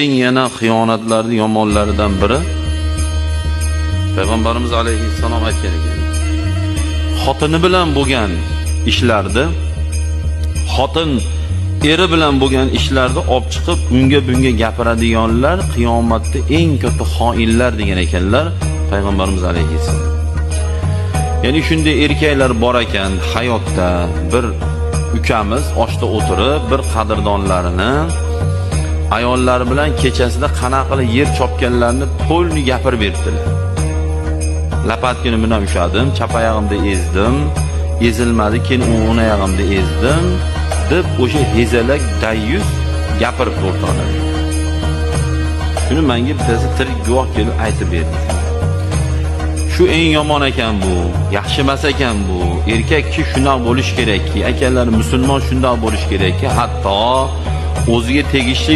Eng yana xiyonatlarni yomonlaridan biri, Payg'ambarimiz alayhissalom aytgan ekan. Xotini bilan bo'lgan ishlarni, xotin eri bilan bo'lgan ishlarni olib chiqib, unga bunga gapiradiganlar qiyomatda eng katta xoinlar degan ekanlar Payg'ambarimiz alayhissalom. Ya'ni shunday erkaklar bor ekan hayotda, bir ukamiz oshda o'tirib, bir qadrdonlarini ayollari bilan kechasida qanaqa qilib yer chopganlarini полный gapirib beribdilar. Lapatkini bilan ushladim, chap oyog'imda ezdim, ezilmadi, keyin o'ng oyog'imda ezdim deb o'sha hezalak dayyus gapirib o'rtoqlar. Shuni menga bittasi tirik guvoh kelib aytib berdi. Shu eng yomon ekan bu, yaxshi emas ekan bu. Erkak kishi shundoq bo'lish kerakki, akalar, musulmon shundoq bo'lish kerakki, hatto o'ziga tegishli